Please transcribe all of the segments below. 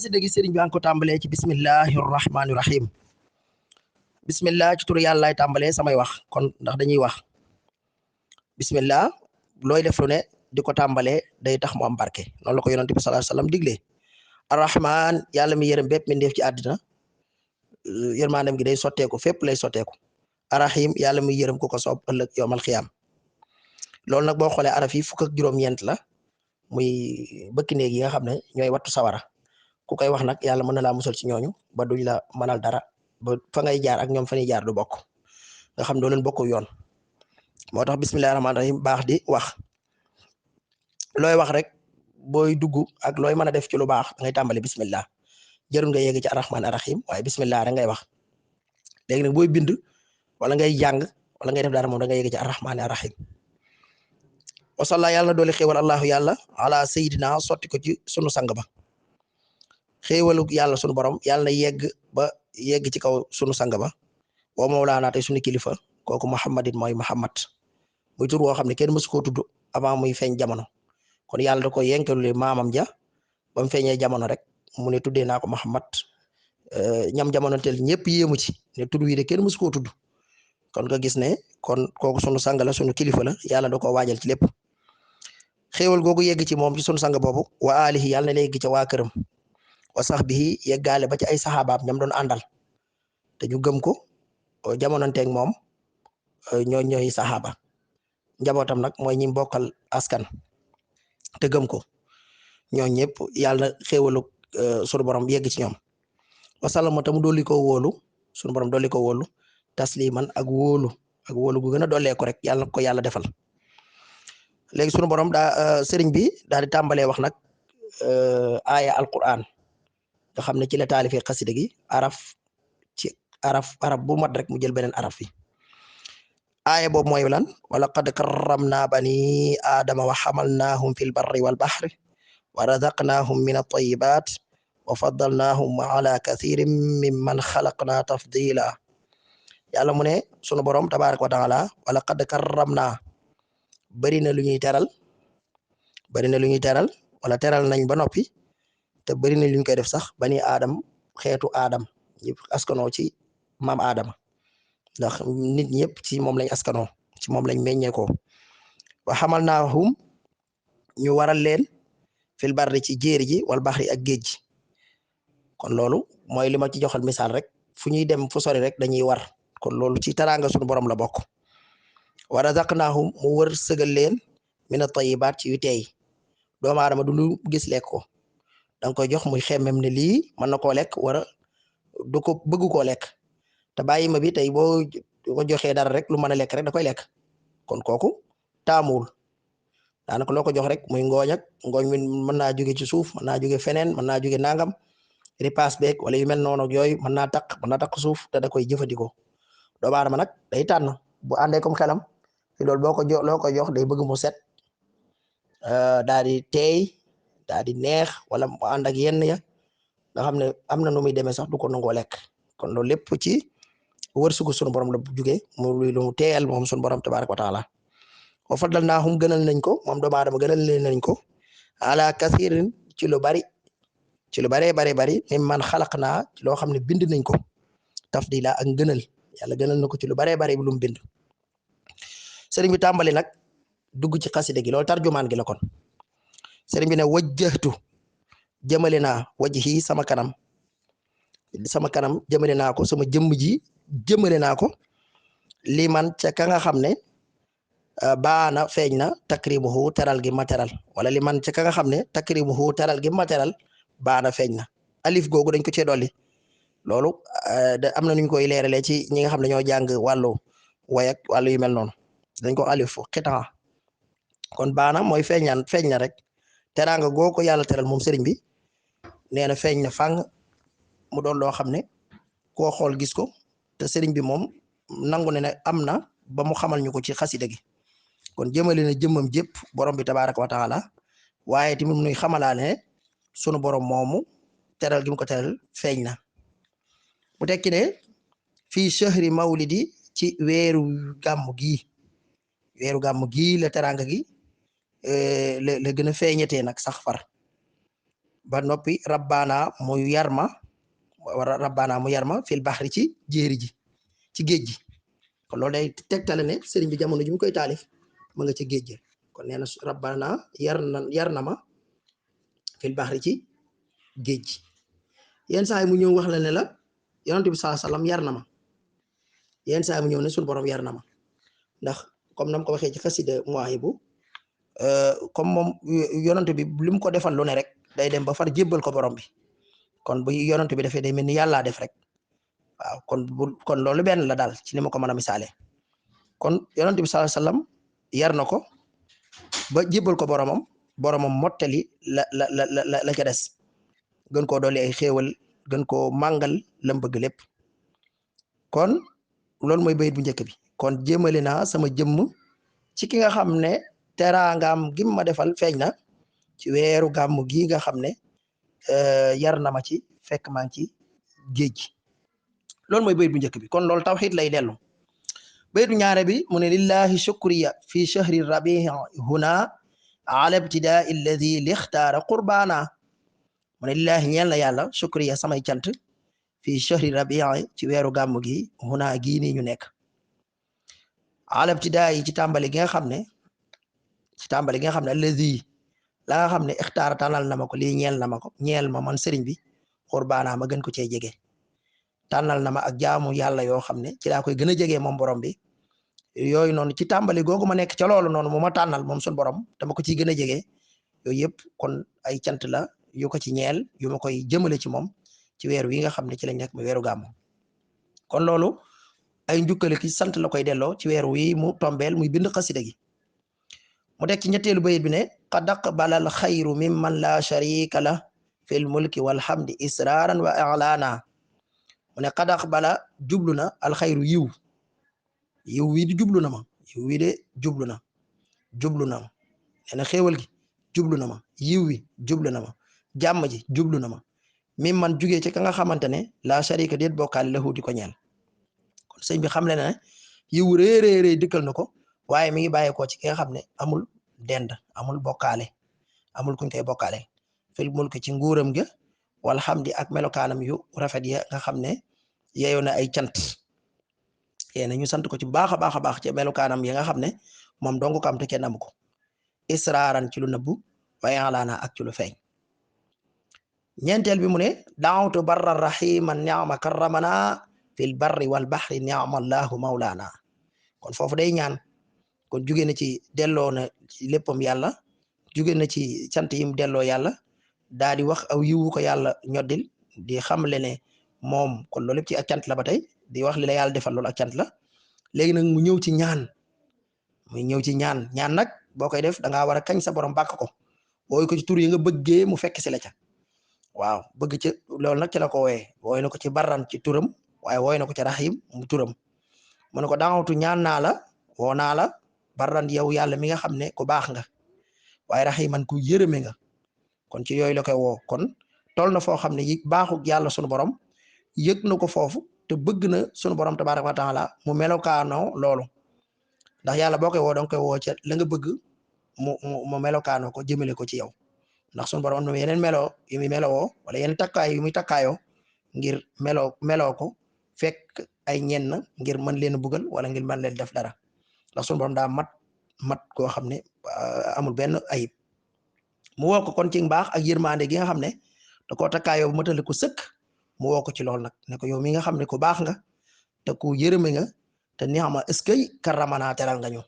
xasida gi sëriñ bi an ko tàmbalee ci bismillahi rahmaani rahim bismillah ci turu yàlla lay tàmbalee samay wax kon ndax dañuy wax bismillah looy def lu ne di ko tàmbalee day tax mu am barke noonu la ko yonent bi sallallahu alayhi wasallam diglee arrahman yàlla mi yërëm bépp mi ndeef ci àddina yërmaandem gi day sotteeku fépp lay sotteeku arrahim yàlla mi yërëm ku ko soob ëllëg yowmal xiyaam loolu nag boo xoolee araf yi fukk ak juróom-ñeent la muy bëkk néeg yi nga xam ne ñooy wattu sawara ku koy wax nag yàlla mën na laa musal ci ñooñu ba duñ la mënal dara ba fa ngay jaar ak ñoom fa ñuy jaar du bokk nga xam doo leen bokk yoon moo tax bismillahi rahmaani rahim baax di wax looy wax rek booy dugg ak looy mën a def ci lu baax da ngay tàmbali bismillah jarul nga yegg ci arrahmaan arrahim waaye bismillah rek ngay wax léegi nag booy bind wala ngay jàng wala ngay def dara moom da ngay yegg ci arrahmaan arrahim wasalla yàlla na dooli xéewal allahu yàlla ala sayidina sotti ko ci sunu sang ba xéewalu yàlla sunu borom yàlla na yegg ci kaw sunu sang ba wa mawlaana tey sunu kilifa kooku muhammadin mooy muhammad muy tur woo xam ne kenn mësu koo tudd avant muy feeñ jamono kon yàlla da ko yenkelule maamam ja ba mu feeñee jamono rek mu ne tuddee naa ko muhammad ñam jamono tel ñëpp yéemu ci ne tudd wi de kenn mësu koo tudd kon nga gis ne kon kooku sunu sang la sunu kilifa la yàlla da koo waajal ci lépp xéewal googu yegg ci moom ci sunu sang boobu wa alihi yàlla na yegg ca waa këram wa sahbihi yeggaale ba ci ay saxaabaam ñam doon àndal te ñu gëm ko jamononteeg moom ñooy saxaaba njabootam nag mooy ñi bokkal askan te gëm ko ñoo ñëpp yàlla xéewalu sunu borom yegg ci ñoom wasalama tamu dolli ko wóolu sunu borom dolli ko wóolu tasliman ak wóolu gu gën a dollee ko rek yàlla na ko yàlla defal léegi sunu borom sëriñ bi daal di tàmbalee wax nag aaya alquran nga xam ne ci la taalifee xasida gi araf bu mat rek mu jël beneen araf bi aaya boobu mooy lan wa laqad karramna bani aadama wa xamalnaahum fi lbarri walbaxri wa razaqnaahum min altayibat wa faddalnaahum ala kathirin mimman xalaqna tafdila yàlla mu ne sunu borom tabaraka wa taala wa laqad karramna bëri na lu ñuy teral wala teral nañ ba noppi te bëri na lu ñu koy def sax bani aadam xeetu aadam ñëpp askanoo ci maam aadama ndax nit ñëpp ci moom lañ askanoo ci moom lañ meññeekoo wa xamalnaahum ñu waral leen fil barri ci jéeri ji wal baxri ak géej gi kon loolu mooy li ma ci joxal misaal rek fu ñuy dem fu sori rek dañuy war kon loolu ci teraanga sunu borom la bokk wa razaqnaahum mu wër sëgal leen min at-tayyibaat ci yu teey doomu aadama du lu gis lekk ko danga koy jox muy xemmem ne lii mën na koo lekk wala du ko bëgg koo lekk te bàyyi ma bi tey boo ko joxee dara rek lu mën a lekk rek da koy lekk kon kooku taamuwul daanaka loo ko jox rek muy ngooñ mi mën naa jóge ci suuf mën naa jóge feneen mën naa jóge nangam ripaas beeg wala yu mel noonu ak yooyu mën naa takk suuf te da koy jëfandikoo doomu aadama nag day tànn bu àndee comme xelam fi loolu loo ko jox day bëgg mu set daal di teey daal di neex wala mu ànd ak yenn ya nga xam ne am na nu muy demee sax du ko nangoo lekk kon loolu lépp ci wërsëgu sunu borom la jugee mu luy lu mu teeyal moom sunu borom tabaraka wa taala wa faddalnaahum gënal nañ ko moom doomu aadama gënal nañ ko ala kathirin ci lu bari mimman xalaqnaa ci loo xam ne bind nañ ko tafdila ak gënal yàlla gënal na ko ci lu baree bari lu mu bind sëriñ bi tàmbali nag dugg ci xasida gi loolu tarjumaan gi la kon sëriñ bi ne wajjahtu jëmale naa wajhi sama kanam jëmale naa ko sama jëmm ji jëmale naa ko li man ca ka nga xam ne baana feeñ na takrimuhu teral gi ma teral wala li man ca ka nga xam ne takrimuhu teral gi ma teral baana feeñ na alif googu dañ ko cee dolli loolu am na nuñ koy leeralee ci ñi nga xam ne ñoo jàng wàllu way ak wàllu yu mel noonu dañ ko alif xitan kon baana mooy feeñ na rek teraanga goo ko yàlla teral moom sëriñ bi nee na feeñ na fang mu doon loo xam ne koo xool gis ko te sëriñ bi moom nangu ne am na ba mu xamal ñu ko ci xasida gi kon jëmale na jëmmam jépp borom bi tabaraka wa taala waaye tamit nuy xamalaane sunu borom moomu teral gi mu ko teral feeñ na mu tekki ne fii shahri mawlidi ci weeru gàmm gii la teraanga gi la gën a feeñatee nag sax far ba noppi rabbaana mu yar ma rabbaana mu yar ma fil baxri ci jéeri ji ci géej gi kon loolu day tegtale ne sëriñ bi jamono ji mu koy taalif ma nga ci géej gi kon nee na rabbaana yar na ma fil baxri ci géej gi yenn saa yi mu ñëw wax la ne la yonent bi sallallahu alayhi wasallam yar na ma yenn saa yi mu ñëw ne suñu borom yar na ma ndax comme nam ko waxee ci xasida Mawaahibu comme moom yonent bi li mu ko defal lu ne rek day dem ba far jébbal ko borom bi kon bu yonent bi defee day mel ni yàllaa def rek waaw kon loolu benn la daal ci ni ma ko mën a misaale kon yonent bi sallallahu alayhi wasallam yar na ko ba jébbal ko boromam mottali la ca des gën koo dolli ay xéewal gën koo màngal lam bëgg lépp kon loolu mooy bayit bu njëkk bi kon jéemale naa sama jëmm ci ki nga xam ne teraangaam gim ma defal feeñ na ci weeru gàmmu gi nga xam ne yar na ma ci fekk maa ngi ci géej gi loolu mooy bayit bu njëkk bi kon loolu tawxiid lay dellu bayit bu ñaare bi mu ne lillahi shukriya fi shahri rabii huna ala ibtidaa alladi lixtaara qurbaana mu ne lillahi ñeel na yàlla shukriya samay cant fi shahri rabii ci weeru gàmmu gi huna gii nii ñu nekk ala ibtidaa yi ci tàmbali gi nga xam ne alladi la nga xam ne ixtaara tànnal na ma ko lii ñeel na ma ko ñeel ma man sëriñ bi qurbaana ma gën ko cee jege tànnal na ma ak jaamu yàlla yoo xam ne ci laa koy gën a jege moom borom bi yooyu noonu ci tàmbali googu ma nekk ca loolu noonu mu ma tànnal moom suñu borom dama ko ciy gën a jege yooyu yëpp kon ay cant la yu ko ci ñeel yu ma koy jëmale ci moom ci weer wi nga xam ne ci lañ nekk mu weeru gàmmu kon loolu ay njukkale ki sant la koy delloo ci weer wi mu tombeel muy bind xasida gi mu teg ci ñetteelu bayit bi ne qad aqbala al xayru mimman la sharika la fil mulki wal hamdi israaran wa i'laana mu ne qad aqbala jublu na al xayru yiw wi di jublu na ma yiw wi de jublu na nee na xéewal gi jublu na ma yiw wi jublu na ma jàmm ji jublu na ma mimman jugee ci ka nga xamante ne la sharika déet bokkaale lahu di ko ñeel kon sëñ bi xam le ne yiw réeréeré dikkal na ko waaye mi ngi bàyyeekoo ci ki nga xam ne amul dend amul bokkaale amul kuñ koy bokkaale fil mulki ci nguuram ga wal hamdi ak melokaanam yu rafet ya nga xam ne yeyoon na ay cant yéena ñu sant ko ci baax a baax a baax ci melokaanam yi nga xam ne moom dong ko am te kenn amu ko israaran ci lu nëbbu waaye alaana ak ci lu feeñ ñeenteel bi mu ne daawtu barra rahiman ni'ma karramana fil barri wal bahri ni'ma allahu mawlaana kon foofu day ñaan kon jugee na ci delloo na ci léppam yàlla jugee na ci sant yim delloo yàlla daa di wax aw yiwu ko yàlla ñoddil di xamle ne moom kon loolu lépp ci ak cant la ba tey di wax li la yàlla defal loolu ak cant la léegi nag mu ñëw ci ñaan ñaan nag boo koy def da ngaa war a kañ sa borom bàkk ko wooyu ko ci tur yi nga bëggee mu fekk si la ca waaw bëgg ci loolu nag ci la ko wooyee wooy na ko ci barran ci turam waaye wooy na ko ci rahim mu turam mu ne ko daawatu ñaan naa la woo naa la barran yow yàlla mi nga xam ne ku baax nga waaye rahiman ku yërëme nga kon ci yooyu la koy woo kon toll na foo xam ne yi baaxu yàlla sunu borom yëg na ko foofu te bëgg na sunu borom tabaaraka wa taala mu melokaanoo loolu ndax yàlla boo koy woo danga koy woo ca la nga bëgg mu melokaanoo ko jëmale ko ci yow ndax sunu borom am na yeneen melo yu muy melowoo wala yeneen takkaay yu muy takkaayoo ngir meloo ko fekk ay ñenn ngir mën leen a bugal wala ngir mën leen def dara ndax sunu borom daa mat koo xam ne amul benn ayib mu woo ko kon ci mbaax ak yërmande gi nga xam ne da koo takkaayoo bu matale ko sëkk mu woo ko ci loolu nag ne ko yow mi nga xam ne ku baax nga te ku yërëme nga te ni xam est-ce que karamana teral nga ñu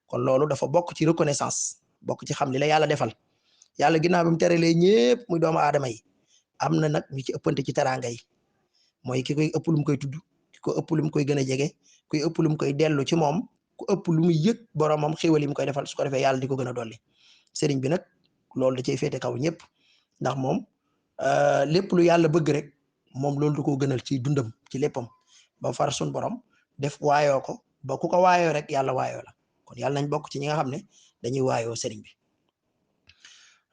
kon loolu dafa bokk ci reconnaissance bokk ci xam li la yàlla defal yàlla ginnaaw bi mu teralee ñëpp muy doomu aadama yi am na nag ñu ci ëppante ci teraanga yi mooy ki koy ëpp lu mu koy tudd ki ko ëpp lu mu koy gën a jege kuy ëpp lu mu koy dellu ci moom ku ëpp lu muy yëg boromam xéwal yi mu koy defal su ko defee yàlla di ko gën a dolli sëriñ bi nag loolu da cay féete kaw ñëpp ndax moom lépp lu yàlla bëgg rek moom loolu du ko gënal ci dundam ci léppam ba far sun borom def waayoo ko ba ku ko waayoo rek yàlla waayoo la kon yàlla nañ bokk ci ñi nga xam ne dañuy waayoo sëriñ bi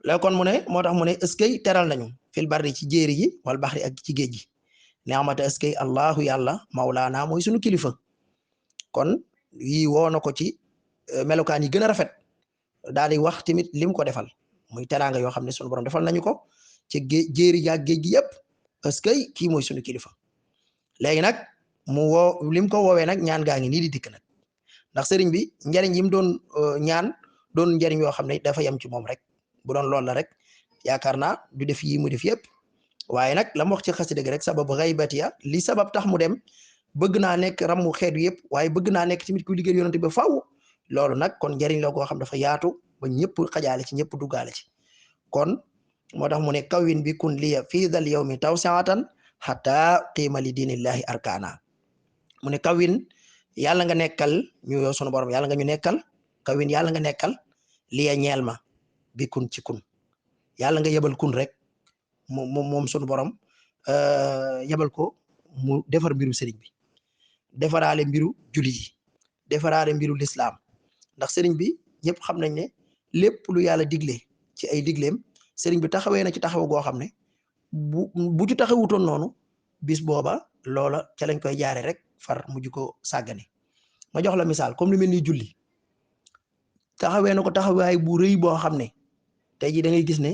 léegi kon mu ne moo tax mu ne eskay teral nañu fil barri ci jéeri ji wal baxri ak ci géej gi neexamata eskay allahu yàlla mawlaana mooy sunu kilifa kon yii woo na ko ci melokaan yi gën a rafet daal di wax tamit lim ko defal muy teraanga yoo xam ne sunu borom defal nañu ko ci jéeri jaag géej gi yëpp parce que kii mooy sunu kilifa léegi nag mu woo lim ko woowee nag ñaan gaa ngi nii di dikk nag ndax sëriñ bi njariñ yi mu doon ñaan doon njariñ yoo xam ne dafa yem ci moom rek bu doon loolu la rek yaakaar naa du def yi mu def yëpp waaye nag la mu wax ci xasida gi rek sabab xaybatiya li sabab tax mu dem bëgg naa nekk ramu xeetu yëpp waaye bëgg naa nekk tamit ku liggéey yonent ba faaw loolu nag kon njariñ la koo xam dafa yaatu ba ñëpp xajaale ci ñëpp duggaale ci kon moo tax mu ne kawin bi kun liya fii dal yawmi tawsiatan hatta qiima li diinillahi arkana mu ne kawin yàlla nga nekkal ñu yow sunu borom yàlla nga ñu nekkal kawin yàlla nga nekkal liya ñeel ma bi kun ci kun yàlla nga yebal kun rek moom sunu borom yebal ko mu defar mbiru sëriñ bi defaraale mbiru jullit yi defaraale mbiru lislaam ndax sëriñ bi ñëpp xam nañ ne lépp lu yàlla digle ci ay digleem sëriñ bi taxawee na ci taxaw goo xam ne bu ci taxawutoon noonu bis booba loola ca lañ koy jaare rek far mujj ko sàggane ma jox la misaal comme lu mel ni julli taxawee na ko taxawaay bu rëy boo xam ne tey jii da ngay gis ne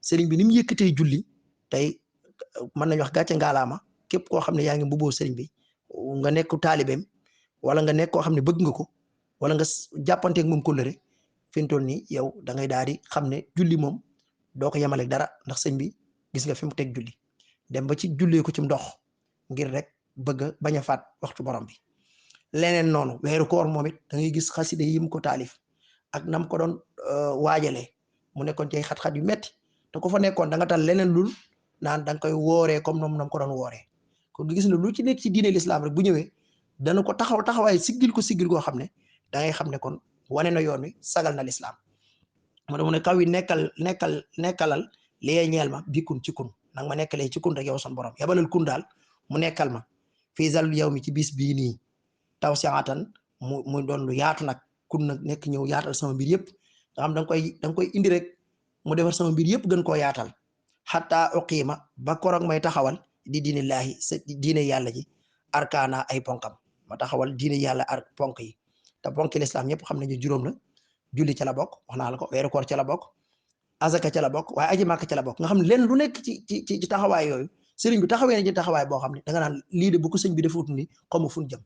sëriñ bi ni mu yëkkatee julli tey mën nañu wax gàcce ngaalaama képp koo xam ne yaa ngi mbubboo sëriñ bi nga nekk taalibeem wala nga nekk koo xam ne bëgg nga ko wala nga jàppanteeg moom kóllëre fi mu toll nii yow da ngay daal di xam ne julli moom doo ko yemaleeg dara ndax sëñ bi gis nga fi mu teg julli dem ba ci jullee ko ci ndox ngir rek bëgg a bañ a faat waxtu borom bi leneen noonu weeru koor moom it da ngay gis xaside yi mu ko taalif ak nam ko doon waajalee mu nekkoon ci xat-xat yu metti te ko fa nekkoon da nga tal leneen lul naan da nga koy wooree comme nam ko doon wooree kon gis na lu ci nekk ci diine l'islam rek bu ñëwee dana ko taxawaay siggil goo xam ne da ngay xam ne kon wane na yoon wi sagal na l'islam mu ne kaw yi nekkalal lie ñeel ma bi kun ci kun nag ma nekkalee ci kun rek yow son borom yabalal kun daal mu nekkal ma fii zal yow mi ci bis bii nii taw siatan mu doon lu yaatu nag kun nag nekk ñëw yaatal sama mbir yëpp nga xam da nga koy indi rek mu defar sama mbir yëpp gën koo yaatal xataa uqiima ba korog may taxawal di diinillaahi sa diine yàlla ji arkaana ay ponkam ma taxawal diine yàlla ponk yi te ponki l'islam ñëpp xam nañu juróom la julli ca la bokk wax naa la ko weeru koor ca la bokk azaka ca la bokk waaye aji màkk ca la bokk nga xam ne leen lu nekk ci taxawaay yooyu sëriñ bi taxawee na ci taxawaay boo xam ne da nga naan lii de bu ko sëñ bi defut ni xamu fu ñu jëm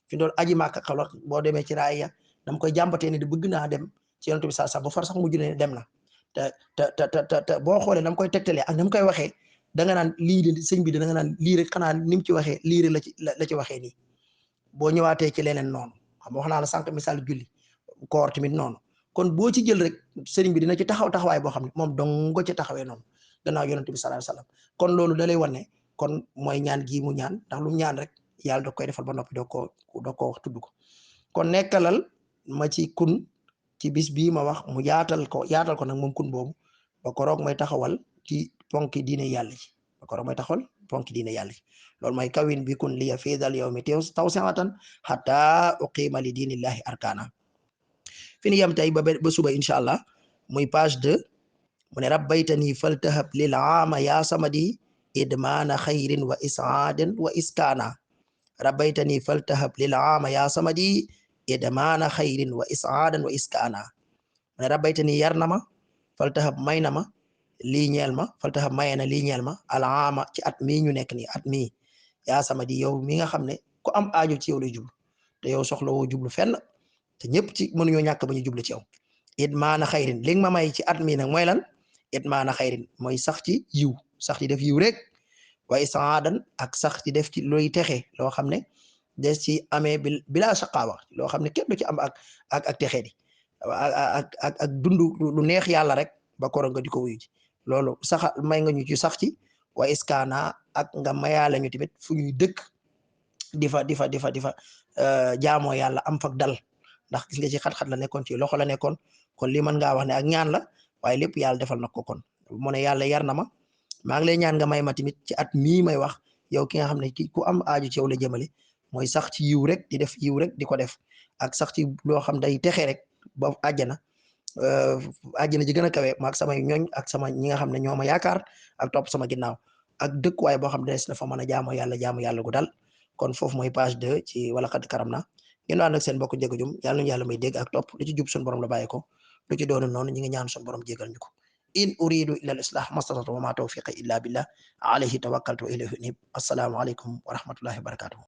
fi doon aji màkk xawla boo demee ci raaya dama koy jàmbatee ne di bëgg naa dem ci yonent bi sax bu far sax mujj ne dem na te boo xoolee dama koy tegtalee ak nam koy waxee da nga naan lii de sëñ bi da nga naan lii rek xanaa ni mu ci waxee lii rek la ci waxee nii boo ñëwaatee ci leneen noonu xam nga wax naa la sànq misaal julli koor tamit noonu kon boo ci jël rek sëriñ bi dina ci taxawaay boo xam ne moom dong ci taxawee noonu gannaaw yonent bi sallallahu alayhi wasallam kon loolu da lay wan ne kon mooy ñaan gii mu ñaan ndax lu ñaan rek yàlla da koy defal ba noppi doo ko wax tudd ko kon nekkalal ma ci kun ci bis bii ma wax mu yaatal ko nag moom kun boobu ba koroog may taxawal ci ponki diine yàlla ji ba koroog may taxawal ponki diine yàlla ji loolu mooy kawin bi kun liya fii dal yawmi taw siatan hatta uqiima li diinillahi arkana fi ni yam tey ba suba incha allah muy page 2 mu ne rabbaytani faltahab lil aama ya samadi idmaana xayrin wa isaadin wa iskaana rabbaytani faltahab lil aama ya samadi idmaana xayrin wa isaadan wa iskaana mu ne rabbaytani yar na ma faltahab may na ma lii ñeel ma faltahab maye na lii ñeel ma al aama ci at mii ñu nekk nii at mii yaa samadi yow mi nga xam ne ku am aajo ci yow lay jublu te yow soxla woo jublu fenn te ñëpp ci mënuñoo ñàkk ba ñu jublu ci yow idmaana xayrin li nga ma may ci at mii nag mooy lan idmaana xayrin mooy sax ci yiw sax ci def yiw rek waaye saadan ak sax ci def ci looy texe loo xam ne des ci amee bila shaqaawa loo xam ne kenn du ci am ak texe di ak dund lu neex yàlla rek ba koro nga di ko wuyu ji loolu sax may nga ñu ci sax ci wa iskaana ak nga mayaale ñu tamit fu ñuy dëkk di fa jaamoo yàlla am fak dal ndax gis nga ci xat-xat la nekkoon ci loxo la nekkoon kon li mën ngaa wax ne ak ñaan la waaye lépp yàlla defal na ko kon mu ne yàlla yar na ma maa ngi lay ñaan nga may ma tamit ci at mii may wax yow ki nga xam ne ki ku am aaju ci yow la jëmale mooy sax ci yiw rek di def yiw rek di ko def ak sax ci loo xam day texe rek ba àjjana ji gën a kawe maak samay ñooñ ak sama ñi nga xam ne ñoo ma yaakaar ak topp sama ginnaaw ak dëkkuwaay boo xam ne des na fa mën a jaamu yàlla gu dal kon foofu mooy page 2 ci wala xad karam na ngeen ànd ak seen mbokk Ndiéga Dioum yàlla nañu yàlla may dégg ak topp lu ci jub suñu borom la bàyyi ko lu ci doonu noonu ñi ngi ñaan suñu borom jégal ñu ko in uridu illa al islah mastata'tu wa ma tawfiqi illa billah alayhi tawakkaltu wa ilayhi unib. Assalamu alaikum wa rahmatullahi wa barakatuh.